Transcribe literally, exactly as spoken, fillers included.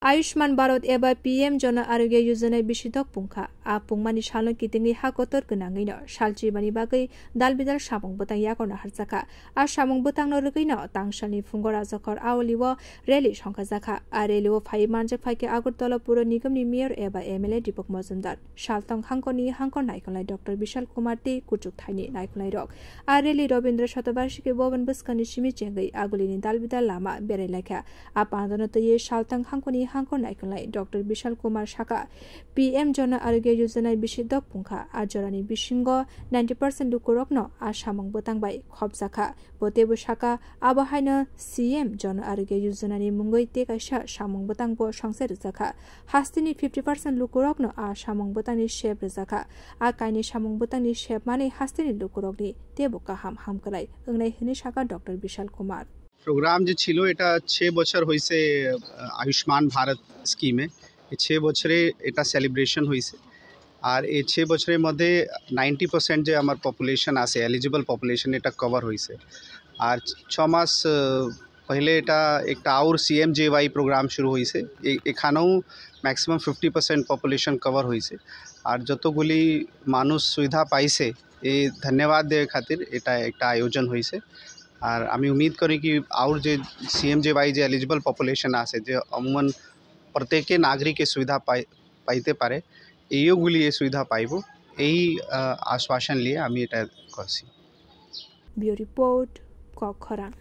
Ayushman Bharat eba P M Jana Arogya Yojana bisi dok pungkha. A pungmani salno kitingwi ha kotor gwnangwino salchibani bagwi dal bidal samung bwtang yakarna harjakha. A samung bwtangno rwgwino tangsalni phungo Rajakhor Aoli o rally songkhajakha. A rally o phaiwi manjak phaikha Agartala Puro Nigamni mayor eba M L A Deepak Majumdar. Saltang hangkorni hangkor naikolnai Doctor Bishal Kumar tei kuchuk thaini naikolnairok. A rally Rabindra Shatabarshiki Bhavan bwskangni simi chengwi Agulini dal bidal lama berai laikha. A pandano twiwi saltang hangkorni hangkor naikolnai Doctor Bishal Kumar sakha, P M Jana Arogya Yojana bisi dok pungkha. A jorani bisingo ninety percent lukurokno a samung bwtang bai khopjakha. Bo teibo sakha, abo haino C M Jana Arogya Yojana ni mungwi tei kaisa samung bwtang bo songsa rwjakha. Hasteni fifty percent lukurokno a samung bwtangni sep rwjakha. A kainwi samung bwtangni sepmani hasteni lukurokni teibo kaham hamkrai wngnai hwnwi sakha Doctor Bishal Kumar. Programme যে ছিল, এটা ছ বছর হয়েছে, আহ, আয়ুষ্মান ভারত স্কিমে। এই ছ বছরে এটা সেলিব্রেশন হয়েছে। আর এই ছ বছরের মধ্যে নাইনটি পার্সেন্ট যে আমার পপুলেশন আছে, এলিজিবল পপুলেশন, এটা কভার হয়েছে। আর ছ মাস, আহ, পহলে এটা একটা আউর সিএমজেওয়াই প্রোগ্রাম শুরু হয়েছে। এ-, এখানেও maximum fifty percent population cover হয়েছে। আর যতগুলি মানুষ সুবিধা পাইছে, এই ধন্যবাদ দেওয়ার খাতির এটা একটা আয়োজন হয়েছে। আর আমি উম্মিদ করি কি আউর যে সিএমজেওয়াই যে এলিজিবল পপুলেশন আছে, যে অমুমান প্রত্যেকে নাগরিকে সুবিধা পাই-, পাইতে পারে, এইওগুলি এই সুবিধা পাইব, এই, আহ, আশ্বাসন নিয়ে আমি এটা করছি। Bureau Report, Kokkhorang.